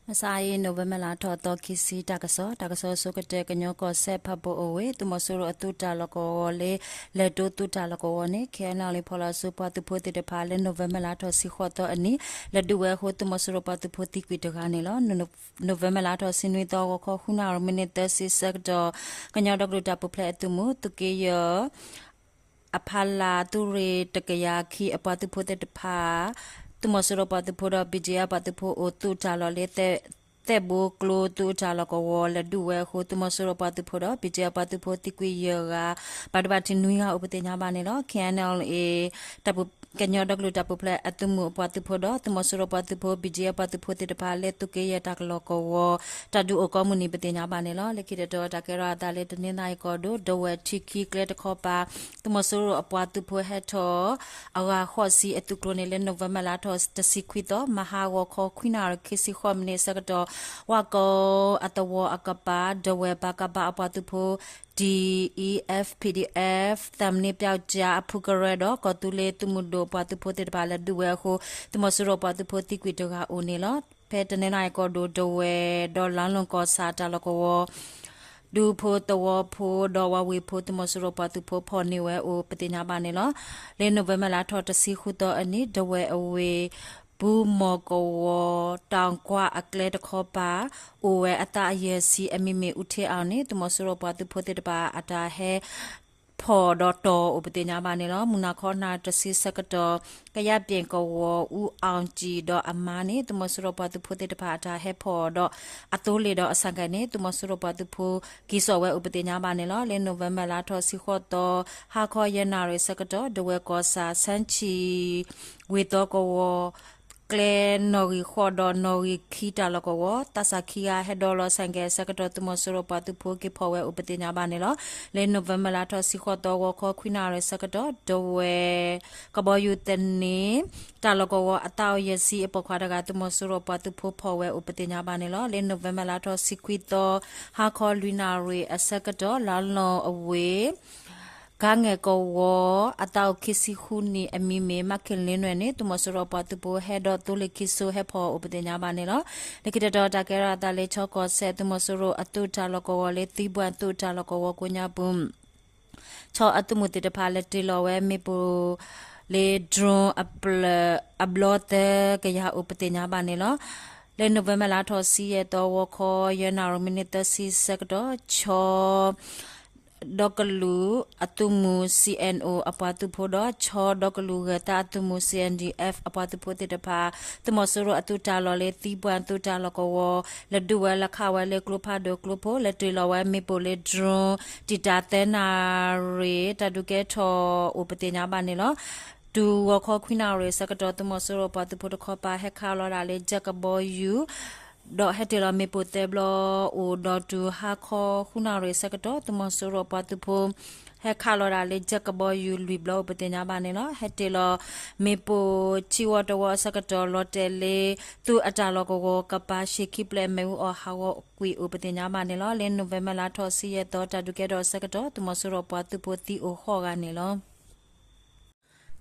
မုၢ်ဆါအံၤ November လါထီၣ်သီ ခံဆံ တၢ်ကစီၣ်, တၢ်ကစီၣ်ဆိကတၢၢ် ကညီကီၢ်စဲၣ် ဖၣ်ပူၤအိၣ်ဝ့ၢ် သုးမီၤစိရိၤအသုးတၢ်လီၢ်ကဝီၤလၢ လဲၤတိသုးတၢ်လီၢ်ကဝီၤန့ၣ် ခ့ၣ်အဲၣ်အဲၣ်လ် ဖီၣ်လီၤအစုပှၤသုးဖိသ့ၣ်တဖၣ်လၢ November လါထီၣ် ဆံဃိးသီအနံၤ လဲၤဒုးဝဲအဃိ သုးမီၤစိရိၤပှၤသုးဖိသံကွံာ်တဂၤန့ၣ်လီၤ. November လါထီၣ် ဆံနွံသီ ဂီၤခီ ဃုနၣ်ရံၣ် မံးနံး သၢဆံဆၢကတီၢ် ကညီဒီကလုာ်တၢ်ပူၤဖျဲးအသုးမုၢ် သုးက့ယဲၢ် အဖီလာ် သုးရ့ၣ်တကယၤခံအပှၤသုးဖိသ့ၣ်တဖၣ် သုးမီၤစိရိၤပှၤသုးဖိဒီး ဘံၣ်ကၠံၣ်အဲၣ်လ် ပှၤသုးဖိအိၣ်သုးတၢ်လီၢ်လၢ သဲးဘိကျိသုးတၢ်လီၢ်ကဝီၤ လဲၤဒုးဝဲအဃိ သုးမီၤစိရိၤပှၤသုးဖိဒီး ဘံၣ်ကၠံၣ်အဲၣ်လ် ပှၤသုးဖိသံကွံာ်ယဲၢ်ဂၤ ဘၣ်ဒိဘၣ်ထံးနွံဂၤအိၣ်ပသ့ၣ်ညါဘၣ်န့ၣ်လီၤ. ခ့ၣ်အဲၣ်အဲၣ်လ် ကညီဒီကလုာ်တၢ်ပူၤဖျဲးအသုးမုၢ်အပှၤသုးဖိဒီး သုးမီၤစိရိၤပှၤသုးဖိ ဘံၣ်ကၠံၣ်အဲၣ်လ် ပှၤသုးဖိသ့ၣ်တဖၣ်လၢ သုးက့ယဲၢ်တၢ်လီၢ်ကဝီၤ တၢ်ဒုးအိၣ်ကိးမုၢ်နံၤပသ့ၣ်ညါဘၣ်န့ၣ်လီၤ. လၢခံတတီၤ တၢ်ကဲထီၣ်အသးလၢ တနီသရံၣ်ကီၢ်ဒိၣ် ဒဝဲၢ်ထံခံကျဲတခီပၤ သုးမီၤစိရိၤအပှၤသုးဖိဟဲထီၣ် အဂၤဃိးဆံအသုးကျိၤန့ၣ် လၢ November လါထီၣ် တဆံခွံသီ မဟါဂီၤခီ ခွံနၣ်ရံၣ် ခံဆံဃိးမံးနံးအဆၢကတီၢ် ဝၣ်ကိအသဝီအကပၤ ဒဝဲၢ်ပၢ်ကပၤအပှၤသုးဖိ ဒီအံၤ PDF သၢမံးနံးပျီကၠါအဖုကရၢဒီး ကီၢ်သူလ့ၤသုးမုၢ်ဒိၣ်ပှၤသုးဖိသ့ၣ်တဖၣ်လဲၤဒုးဝဲအဃိ သုးမီၤစိရိၤပှၤသုးဖိသံကွံာ်တဂၤအိၣ်န့ၣ်လီၤ. ဖဲတနီသရံၣ်ကီၢ်ဒိၣ် ဒဝဲၢ်ဒီးလါလီၢ်ကီၢ်ဆၣ်တၢ်လီၢ်ကဝီၤ ဒူဖိသဝီဖိဒီးဝၤဝ့ၤဖိ သုးမီၤစိရိၤပှၤသုးဖိဖီၣ်န့ၢ်ဝဲအိၣ်ပသ့ၣ်ညါဘၣ်န့ၣ်လီၤ. လၢ November လါထီၣ် တဆံဃုသီအနံၤ ဒဝဲၢ်အဝ့ၢ် ပူမီၢ်ကဝီၤ တၢ်ကွၢ်အကျဲတခီပၤ အိၣ်ဝဲအသးယဲၢ်ဆံအမံၤမ့ၢ် အူထ့အီၤန့ၣ် သုးမီၤစိရိၤပှၤသုးဖိသ့ၣ်တဖၣ်အတၢ်ဟဲ ဖီၣ်ဒီးတီၢ်အိၣ်ပသ့ၣ်ညါဘၣ်န့ၣ်လီၤ. မုၢ်နၤခီနၣ်ရံၣ်တဆံဆၢကတီၢ် ကယၣ်ပ့ၣ်ကဝီၤ အူအီၣ်ကၠံၣ်ဒီးအမါန့ၣ် သုးမီၤစိရိၤပှၤသုးဖိသ့ၣ်တဖၣ်အတၢ်ဟဲဖီၣ်ဒီးအသိလ့ၣ်ဒီးအဆိုင်ကယ်န့ၣ် သုးမီၤစိရိၤပှၤသုးဖိ က့ၤစိာ်ဝဲအိၣ်ပသ့ၣ်ညါဘၣ်န့ၣ်လီၤ. လၢ November လါထီၣ် ဆံဃိးသီ ဟါခီယဲၢ်နၣ်ရံၣ်ဆၢကတီၢ် ဒဝဲၢ်ကီၢ်ဆၣ် ဆၣ်ခၠံၣ် ဝ့ၢ်သီကဝီၤ ကျဲနီၣ်ဂံၢ်ဃိးဒီးနီၣ်ဂံၢ်ခံတၢ်လီၢ်ကဝီၤ သးစၢ်ခံဂၤဟဲဒိးလီၤဆိုင်ကယ်အဆၢကတီၢ် သုးမီၤစိရိၤပှၤသုးဖိက့ၤဖီၣ်ဝဲအိၣ်ပသ့ၣ်ညါဘၣ်န့ၣ်လီၤ. လၢ November လါထီၣ် ဆံဃိးသီ ဂီၤခီ ခွံနၣ်ရံၣ်ဆၢကတီၢ် ဒဝဲၢ် ကဘီယူၤသန့ၤ တၢ်လီၢ်ကဝီၤ အသးအိၣ်ယဲၢ်ဆံအပိာ်ခွါတဂၤ သုးမီၤစိရိၤပှၤသုးဖိဖီၣ်ဝဲအိၣ်ပသ့ၣ်ညါဘၣ်န့ၣ်လီၤ. လၢ November လါထီၣ် ဆံခွံသီ ဟါခီလွံၢ်နၣ်ရံၣ်အဆၢကတီၢ် လါလီၢ်အဝ့ၢ် ကါငဲၢ်ကဝီၤ အသးအိၣ်ခံဆံဃုနံၣ်အမံၤမ့ၢ် မၤခ့ၣ်လ့နွဲၣ်န့ၣ် သုးမီၤစိရိၤပှၤသုးဖိဟဲဒီးသိလ့ၣ်ခံစိဟဲဖီၣ်အိၣ်ပသ့ၣ်ညါဘၣ်န့ၣ်လီၤ. လၢခံတတီၤ တၢ်ကဲထီၣ်အသးလၢ ခၠီကီၢ်စဲၣ် သုးမီၤစိရိၤအသုးတၢ်လီၢ်ကဝီၤလၢ သံပှၢ်သုးတၢ်လီၢ်ကဝီၤကိးညါပူၤ ခၠီအသုးမုၢ်သ့ၣ်တဖၣ် လဲၤတ့ၢ်လီၤဝဲမ့ၣ်ပိၢ်လၢ drone အဘျီသၢကယၤအိၣ်ပသ့ၣ်ညါဘၣ်န့ၣ်လီၤ. လၢ November လါထီၣ် ဆံယဲၢ်သီ ဂီၤခီ ယဲၢ်နၣ်ရံၣ် မံးနံး သၢဆံဆၢကတီၢ် ခၠီ ဒီကလုာ်အသုးမုၢ် C N O အပှၤသုးဖိဒီး ခၠီဒီကလုာ်ဂဲၤသးအသုးမုၢ် C N D F အပှၤသုးဖိသ့ၣ်တဖၣ် သုးမီၤစိရိၤအသုးတၢ်လီၢ်လၢ သံပှၢ်သုးတၢ်လီၢ်ကဝီၤ လဲၤဒုးဝဲလၢခးဝဲလၢကျိဖးဒိၣ်ကျိဖိ လဲၤတ့ၢ်လီၤဝဲမ့ၣ်ပိၢ်လၢ drone တံာ်တာ်သၢနၣ်ရံၣ် တၢ်ဒုးကဲထီၣ်အိၣ်ပသ့ၣ်ညါဘၣ်န့ၣ်လီၤ. တုၤဂီၤခီ ခွံနၣ်ရံၣ်ဆၢကတီၢ် သုးမီၤစိရိၤပှၤသုးဖိတခီပၤ ဟဲခးလီၤဒၣ်လၢ ယဲၢ်ကဘီယူၤ ဒီးဟဲတ့ၢ်လီၤမ့ၣ်ပိၢ်သၢဘျီအိၣ်ဒီးတုၤဟါခီ ဃုနၣ်ရံၣ်ဆၢကတီၢ် သုးမီၤစိရိၤပှၤသုးဖိ ဟဲခးလီၤဒၣ်လၢ ယဲၢ်ကဘီယူၤ လွံၢ်ဘျီအိၣ်ပသ့ၣ်ညါဘၣ်န့ၣ်လီၤ. ဟဲတ့ၢ်လီၤမ့ၣ်ပိၢ် ဆံဝီတဝီအဆၢကတီၢ် လီၤတဲာ်လၢ သုးအတၢ်လီၢ်ကဝီၤကပၤ ရှ့ခံဖျၢၣ် မ့ၣ်အူအီၣ်ဟးဂီၤကွံာ်အိၣ်ပသ့ၣ်ညါဘၣ်န့ၣ်လီၤ. လၢ November လါထီၣ် ဆံယဲၢ်သီ တၢ်ဒုးကဲထီၣ်အဆၢကတီၢ် သုးမီၤစိရိၤပှၤသုးဖိသံအိၣ်ဃိးဂၤန့ၣ်လီၤ.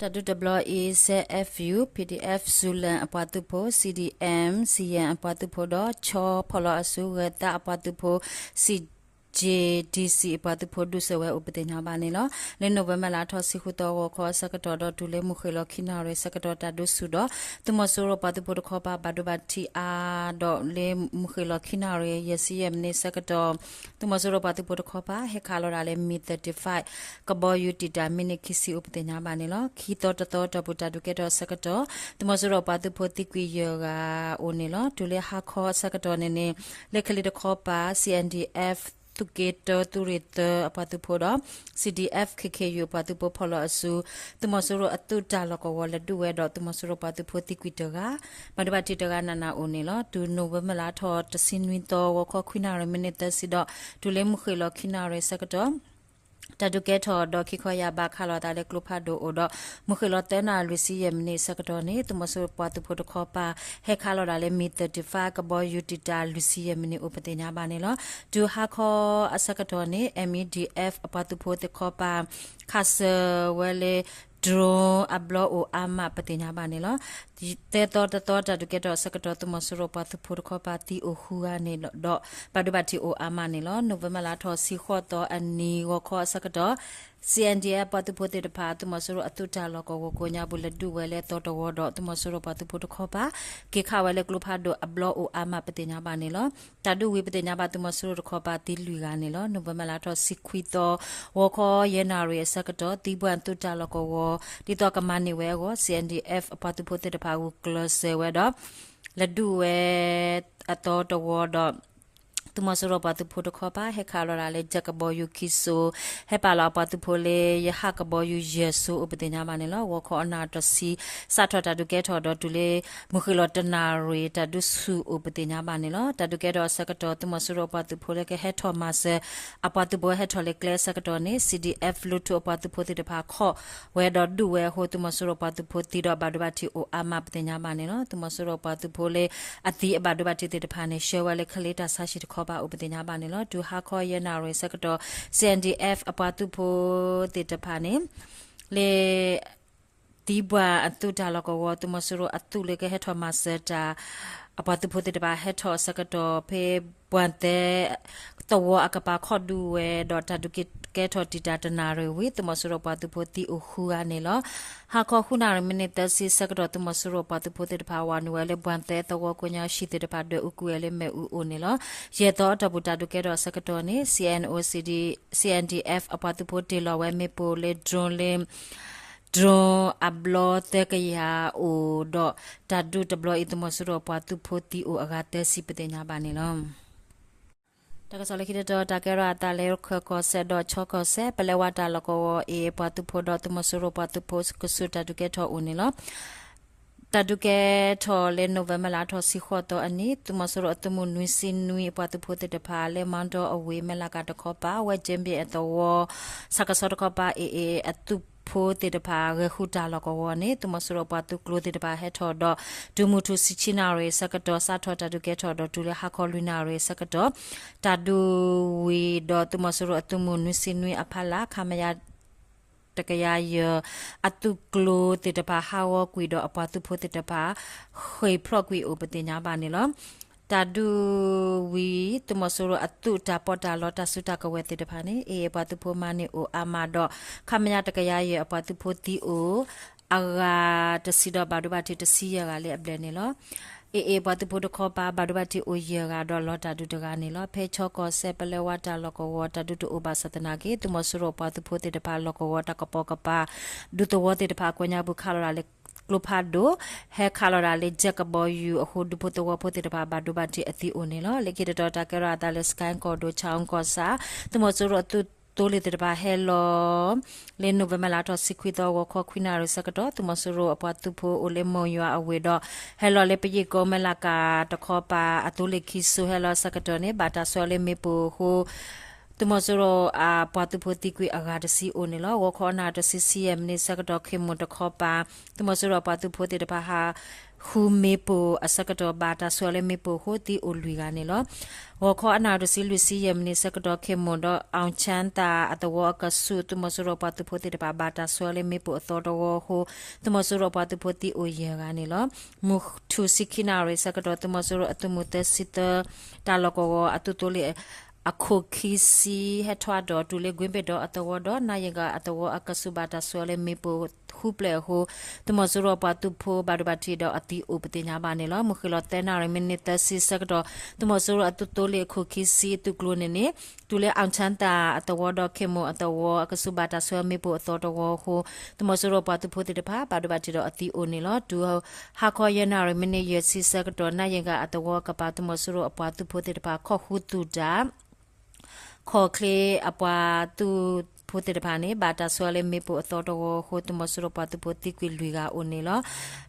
တၢ်ဒုးတဘျီအံၤ စဲ F U P D F Zoland အပှၤသုးဖိ C D M Siyin အပှၤသုးဖိဒီး ခၠီဖီၣ်လီၤအစုဂဲၤသးအပှၤသုးဖိ C J D C အပှၤသုးဖိ ဒုးစၢၤဝဲအိၣ်ပသ့ၣ်ညါဘၣ်န့ၣ်လီၤ. လၢ November လါထီၣ် ဆံဃုသီ ဂီၤခီအဆၢကတီၢ်ဒီးတုၤလၢမုၢ်ဃ့ၢ်လီၤခံနၣ်ရံၣ်ဆၢကတီၢ် တၢ်ဒုးဆူၣ်ဒီး သုးမီၤစိရိၤပှၤသုးဖိတခီပၤ ဘၣ်ဒိဘၣ်ထံးအါဒီးလၢမုၢ်ဃ့ၢ်လီၤခံနၣ်ရံၣ် ယဲၢ်ဆံယဲၢ်မံးနံးဆၢကတီၢ် သုးမီၤစိရိၤပှၤသုးဖိတခီပၤ ဟဲခးလီၤဒၣ်လၢ MiG thirty-five ကဘီယူၤတံာ်တာ် မံးနံးခံဆံအိၣ်ပသ့ၣ်ညါဘၣ်န့ၣ်လီၤ. ခံသီတသီတီၢ်ပူၤ တၢ်ဒုးကဲထီၣ်အဆၢကတီၢ် သုးမီၤစိရိၤပှၤသုးဖိသံကွံာ်ယဲၢ်ဂၤအိၣ်န့ၣ်လီၤ. တုၤလၢဟါခီအဆၢကတီၢ်န့ၣ်န့ၣ် လၢကလံၤတခီပၤ C N D F သုးက့တၢ သုးရ့ၣ်သၢအပှၤသုးဖိဒီး C D F K K U အပှၤသုးဖိဖီၣ်လီၤအစု သုးမီၤစိရိၤအသုးတၢ်လီၢ်ကဝီၤလဲၤဒုးဝဲဒီး သုးမီၤစိရိၤပှၤသုးဖိသံကွံာ်တဂၤ ဘၣ်ဒိဘၣ်ထံးတဂၤနးနးအိၣ်န့ၣ်လီၤ. တုၤ November လါထီၣ် တဆံနွံသီ ဂီၤခီ ခွံနၣ်ရံၣ် မံးနံး သၢဆံဒီး တုၤလၢမုၢ်ဃ့ၢ်လီၤခံနၣ်ရံၣ်ဆၢကတီၢ် တၢ်ဒုးကဲထီၣ်ဒီးခံခီယၢ်ဘးခးလီၤသးလၢကျိဖးဒိၣ်အိၣ်ဒီး မုၢ်ဃ့ၢ်လီၤသၢနၣ်ရံၣ် လွံၢ်ဆံယဲၢ်မံးနံးဆၢကတီၢ်န့ၣ် သုးမီၤစိရိၤပှၤသုးဖိတခီပၤ ဟဲခးလီၤဒၣ်လၢ MiG thirty-five ကဘီယူၤတံာ်တာ် လွံၢ်ဆံယဲၢ်မံးနံးအိၣ်ပသ့ၣ်ညါဘၣ်န့ၣ်လီၤ. တုၤဟါခီအဆၢကတီၢ်န့ၣ် M E D F အပှၤသုးဖိသ့ၣ်တခီပၤ ခးစၢၤဝဲလၢ drone အဘျီအိၣ်အါမးပသ့ၣ်ညါဘၣ်န့ၣ်လီၤ. သၢသီတသီ တၢ်ဒုးကဲထီၣ်အဆၢကတီၢ် သုးမီၤစိရိၤပှၤသုးဖိတခီပၤသံအိၣ်ဃုဂၤန့ၣ်ဒီး ဘၣ်ဒိဘၣ်ထံးအိၣ်အါမးန့ၣ်လီၤ. နိၣ်ဝ့ဘၢၣ်လါထီၣ်ဆံဃိးသီအနံၤ ဂီၤခီအဆၢကတီၢ် C N D F ပှၤသုးဖိသ့ၣ်တဖၣ် သုးမီၤစိရိၤအသုးတၢ်လီၢ်ကဝီၤကိးညါပူၤ လဲၤဒုးဝဲလၢအသီတဝီဒီး သုးမီၤစိရိၤပှၤသုးဖိတခီပၤ က့ၤခးဝဲလၢကျိဖးဒိၣ်အဘျီအိၣ်အါမးပသ့ၣ်ညါဘၣ်န့ၣ်လီၤ. တၢ်ဒုးဝံၤပသ့ၣ်ညါဘၣ် သုးမီၤစိရိၤတခီပၤသံလွံၢ်ဂၤန့ၣ်လီၤ. နိၣ်ဝ့ဘၢၣ်လါထီၣ်ဆံခွံသီ ဂီၤခီယဲၢ်နၣ်ရံၣ်အဆၢကတီၢ် သံပှၢ်သုးတၢ်လီၢ်ကဝီၤ ဒ်သိးကမၤန့ၢ်ဝဲအဂီၢ် C N D F အပှၤသုးဖိသ့ၣ်တဖၣ် ဂုာ်ကျဲးစၢးဝဲဒီး လဲၤဒုးဝဲအသီတဝီဒီး သုးမီၤစိရိၤပှၤသုးဖိတခီပၤ ဟဲခးလီၤဒၣ်လၢ jet ကဘီယူၤခံစိၤ ဟဲပာ်လီၤအပှၤသုးဖိလၢ ရဟတ်ကဘီယူၤယဲၢ်စိၤအိၣ်ပသ့ၣ်ညါဘၣ်န့ၣ်လီၤ. ဂီၤခီအနၣ်တဆံ စးထီၣ်တၢ်ဒုးကဲထီၣ်ဒီးတုၤလၢ မုၢ်ဃ့ၢ်လီၤတနၣ်ရံၣ် တၢ်ဒုးဆူၣ်အိၣ်ပသ့ၣ်ညါဘၣ်န့ၣ်လီၤ. တၢ်ဒုးကဲထီၣ်အဆၢကတီၢ် သုးမီၤစိရိၤပှၤသုးဖိလၢကဟဲထီၣ်မၤစၢၤ အပှၤသုးဖိဟဲထီၣ်လၢကျဲအဆၢကတီၢ်န့ၣ် C D F လုၢ်ထူၣ်အပှၤသုးဖိသ့ၣ်တဖၣ်ခီၣ်ဝဲဒီးဒုးဝဲအဃိ သုးမီၤစိရိၤပှၤသုးဖိသံဒီး ဘၣ်ဒိဘၣ်ထံးအိၣ်အါမးပသ့ၣ်ညါဘၣ်န့ၣ်လီၤ. သုးမီၤစိရိၤပှၤသုးဖိလၢအသံအဘၣ်ဒိဘၣ်ထံးသ့ၣ်တဖၣ်န့ၣ် ဆှၢဝဲလၢကလ့တၢ်ဆါဟံၣ်တခီပၤအိၣ်ပသ့ၣ်ညါဘၣ်န့ၣ်လီၤ. တုၤဟါခီယဲၢ်နၣ်ရံၣ်အဆၢကတီၢ် C N D F အပှၤသုးဖိသ့ၣ်တဖၣ်န့ၣ် လၢ သံပှၢ်အသုးတၢ်လီၢ်ကဝီၤ သုးမီၤစိရိၤအသုးလၢကဟဲထီၣ်မၤစၢၤတၢ် အပှၤသုးဖိသ့ၣ်တဖၣ်ဟဲထီၣ်အဆၢကတီၢ် ဖဲပှၢ်သဲသဝီအကပၤခီၣ်ဒုးဝဲဒီး တၢ်ဒုးကဲထီၣ်တံာ်တာ်တနၣ်ရံၣ်ဝံၤ သုးမီၤစိရိၤပှၤသုးဖိသံအိၣ်ဃုဂၤန့ၣ်လီၤ. ဟါခီဃုနၣ်ရံၣ်မံးနံးသၢဆံဆၢကတီၢ် သုးမီၤစိရိၤပှၤသုးဖိသ့ၣ်တဖၣ် ဝးနုာ်ဝဲလၢပှၢ်သဲသဝီကိးညါ ဟံၣ်သ့ၣ်တဖၣ်ဒွဲၣ်အူကွံာ်ဝဲလၢမ့ၣ်အူအိၣ်န့ၣ်လီၤ. ယဲၢ်သီအတီၢ်ပူၤတၢ်ဒုးကဲထီၣ်အဆၢကတီၢ်န့ၣ် C N O C D C N D F အပှၤသုးဖိတ့ၢ်လီၤဝဲမ့ၣ်ပိၢ်လၢ drone လၢ drone အဘျီသၢကယၤအိၣ်ဒီး တၢ်ဒုးတဘျီအံၤ သုးမီၤစိရိၤပှၤသုးဖိသံအိၣ်အဂၤသၢဆံပသ့ၣ်ညါဘၣ်န့ၣ်လီၤ. တၢ်ကစီၣ်လၢခံတတီၤ တၢ်ကဲထီၣ်အသးလၢရခၢၣ်ကီၢ်စဲၣ်ဒီးခၠီကီၢ်စဲၣ် ပလဲဝါတၢ်လီၢ်ကဝီၤ A A ပှၤသုးဖိဒီးသုးမီၤစိရိၤပှၤသုးဖိကဆူးတၢ်ဒုးကဲထီၣ်အိၣ်န့ၣ်လီၤ. တၢ်ဒုးကဲထီၣ်လၢ November လါထီၣ်ဆံဃိးသီအနံၤ သုးမီၤစိရိၤအသုးမုၢ်နွံဆံနွံအပှၤသုးဖိသ့ၣ်တဖၣ် လၢမၢ်ဒီအဝ့ၢ် မဲၢ်လးကၤတခီပၤ ဝဲကၠ့ဘ့ၣ်အသဝီ ဆၣ်ကဆီတခီပၤ A A အသုးဖိသ့ၣ်တဖၣ် ဂဲၤဃုတၢ်လီၢ်ကဝီၤန့ၣ် သုးမီၤစိရိၤပှၤသုးကျိၤသ့ၣ်တဖၣ်ဟဲထီၣ်ဒီး တုၤမုၢ်ထူၣ်ဆံဆံနၣ်ရံၣ်အဆၢကတီၢ် စးထီၣ်တၢ်ဒုးကဲထီၣ်ဒီး တုၤလၢဟါခီလွံၢ်နၣ်ရံၣ်အဆၢကတီၢ် တၢ်ဒုးဝံၤဒီး သုးမီၤစိရိၤအသုးမုၢ်နွံဆံနွံအဖီလာ် ခမရ တကယၤယဲၢ် အသုးကျိၤသ့ၣ်တဖၣ် ဟးဂီၤကွံာ်ဒီးအပှၤသုးဖိသ့ၣ်တဖၣ် ဃ့ၢ်ဖျိးကွံာ်အိၣ်ပသ့ၣ်ညါဘၣ်န့ၣ်လီၤ. တၢ်ဒုးဝံၤ သုးမီၤစိရိၤအသုးတၢ်ပီးတၢ်လီတၢ်စုတၢ်ကဝဲၤသ့ၣ်တဖၣ်န့ၣ် A A ပှၤသုးဖိမၤန့ၢ်အိၣ်အါမးဒီး ခမရ တကယၤယဲၢ် အပှၤသုးဖိသံအိၣ် အဂၤတဆံဒီး ဘၣ်ဒိဘၣ်ထံးတဆံယဲၢ်ဂၤလၢအဘျဲၣ်န့ၣ်လီၤ. A A ပှၤသုးဖိတခီပၤ ဘၣ်ဒိဘၣ်ထံးအိၣ်ယဲၢ်ဂၤဒီး လီၤတၢ်ဒုးတဂၤန့ၣ်လီၤ. ဖဲခၠီကီၢ်စဲၣ် ပလဲဝါတၢ်လီၢ်ကဝီၤ တၢ်ဒုးတအိၣ်ဘၣ်ဆၣ်သနာ်က့ သုးမီၤစိရိၤပှၤသုးဖိသ့ၣ်တဖၣ် လီၢ်ကဝီၤတၢ်ကပိာ်ကပၤ ဒူသဝီသ့ၣ်တဖၣ်အကိးညါပူၤ ခးလီၤဒၣ်လၢကျိဖးဒိၣ် ဟဲခးလီၤဒၣ်လၢ jet ကဘီယူၤအဃိ ဒူဖိသဝီဖိသ့ၣ်တဖၣ် ဘၣ်ဒိဘၣ်ထံးအသံအိၣ်န့ၣ်လီၤ. လၢခံတတီၤ တၢ်ကဲထီၣ်အသးလၢ စကဲကီၢ်ဒိၣ် ဆၣ်အူကီၢ်ဆၣ် သုးမီၤစိရိၤအသုးသိလ့ၣ်သ့ၣ်တဖၣ်ဟဲလီၤ လၢ November လါထီၣ်ဆံခွံသီ ဂီၤခီခွံနၣ်ရံၣ်ဆၢကတီၢ် သုးမီၤစိရိၤအပှၤသုးဖိအိၣ်လၢမိၢ်ယွၤအဝ့ၢ်ဒီး ဟဲလီၤလၢပယ့ၣ်ကိ မဲၢ်လးကၤတခီပၤ အသိလ့ၣ်ခံစိၤဟဲလီၤဆၢကတီၢ်န့ၣ် ဘၣ်တၢ်ဆှၢလၢမ့ၣ်ပိၢ်အဃိ သုးမီၤစိရိၤအပှၤသုးဖိသံကွံာ်အဂၤတဆံအိၣ်န့ၣ်လီၤ. ဂီၤခီအနၣ်တဆံဆံယဲၢ်မံးနံးဆၢကတီၢ် ခ့ၢ်မိၢ်တခီပၤ သုးမီၤစိရိၤအပှၤသုးဖိသ့ၣ်တဖၣ် ဟးဃုမ့ၣ်ပိၢ်အဆၢကတီၢ် ဘၣ်တၢ်ဆှၢလၢမ့ၣ်ပိၢ်အဃိ သံအိၣ်လွံၢ်ဂၤန့ၣ်လီၤ. ဂီၤခီအနၣ်တဆံလွံၢ်ဆံယဲၢ်မံးနံးဆၢကတီၢ် ခ့ၢ်မိၢ်ဒီး အောင်ချမ်းသာ အသဝီအကဆူး သုးမီၤစိရိၤအပှၤသုးဖိသ့ၣ်တဖၣ် ဘၣ်တၢ်ဆှၢလၢမ့ၣ်ပိၢ်အသီတဝီအဃိ သုးမီၤစိရိၤအပှၤသုးဖိသံအိၣ်ယဲၢ်ဂၤန့ၣ်လီၤ. မုၢ်ထူၣ်ဆံခံနၣ်ရံၣ်ဆၢကတီၢ် သုးမီၤစိရိၤအသုးမုၢ်သၢဆံသၢ တၢ်လီၢ်ကဝီၤအသုးသိလ့ၣ် အခိၣ်ခံဆံ ဟဲထီၣ်ဒီးတုၤလၢ ကွ့ဘ့ၣ်ဒီအသဝီဒီး နါယံၤဂၤအသဝီအကဆူး ဘၣ်တၢ်ဆှၢလၢမ့ၣ်ပိၢ်ဃုဖျၢၣ်အဃိ သုးမီၤစိရိၤအပှၤသုးဖိ ဘၣ်ဒိဘၣ်ထံးဒီးအသံအိၣ်ပသ့ၣ်ညါဘၣ်န့ၣ်လီၤ. မုၢ်ဃ့ၢ်လီၤသၢနၣ်ရံၣ်မံးနံးသၢဆံဆၢကတီၢ် သုးမီၤစိရိၤအသုးသိလ့ၣ်အခိၣ်ခံဆံအသုးကျိၤန့ၣ်န့ၣ် တုၤလၢ အောင်ချမ်းသာ အသဝီဒီး ခ့ၢ်မိၢ်အသဝီ အကဆူးဘၣ်တၢ်ဆှၢမ့ၣ်ပိၢ်အသီတဝီအဃိ သုးမီၤစိရိၤအပှၤသုးဖိသ့ၣ်တဖၣ် ဘၣ်ဒိဘၣ်ထံးဒီးအသံအိၣ်န့ၣ်လီၤ. တုၤဟါခီယဲၢ်နၣ်ရံၣ်မံးနံးယဲၢ်ဆံဆၢကတီၢ် နါယံၤဂၤအသဝီအကပၤ သုးမီၤစိရိၤအပှၤသုးဖိသ့ၣ်တဖၣ် ခီၣ်ဃုသူၣ်တၢ် ခီၣ်ချ့အပှၤသုးဖိသ့ၣ်တဖၣ်န့ၣ် ဘၣ်တၢ်ဆှၢလၢမ့ၣ်ပိၢ်အသီတဝီအဃိ သုးမီၤစိရိၤပှၤသုးဖိသံကွံာ်လွံၢ်ဂၤအိၣ်န့ၣ်လီၤ.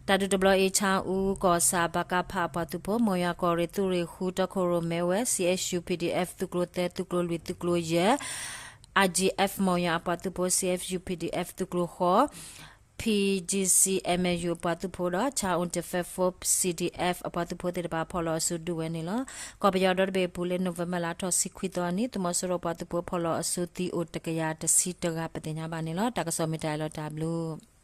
တၢ်ဒုးတဘျီအံၤ ဆၣ်အူကီၢ်ဆၣ် ပကဖ အပှၤသုးဖိ မိၢ်ယွၤကီၢ်ရ့ၣ် သုးရ့ၣ်ဃု တီခိၣ်ရိၣ်မဲဝဲ C S U P D F သုးကျိၤသၢ သုးကျိၤလွံၢ် သုးကျိၤယဲၢ် R G F မိၢ်ယွၤအပှၤသုးဖိ C S U P D F သုးကျိၤဃိး P G C M U အပှၤသုးဖိဒီး ဆၣ်အူ Defense Force C D F အပှၤသုးဖိသ့ၣ်တဖၣ် ဖီၣ်လီၤအစုဒုးဝဲန့ၣ်လီၤ. ကီၢ်ပယီၤဒီတဘ့ၣ်အပူၤလၢ November လါထီၣ်ဆံခွံသီအနံၤ သုးမီၤစိရိၤပှၤသုးဖိဖီၣ်လီၤအစုသံအိၣ်တကယၤတဆံတဂၤပသ့ၣ်ညါဘၣ်န့ၣ်လီၤ. တၢ်ကစီၣ်မ့ၢ်တၢ်အံၤလီၤ တၢ်ဘျုး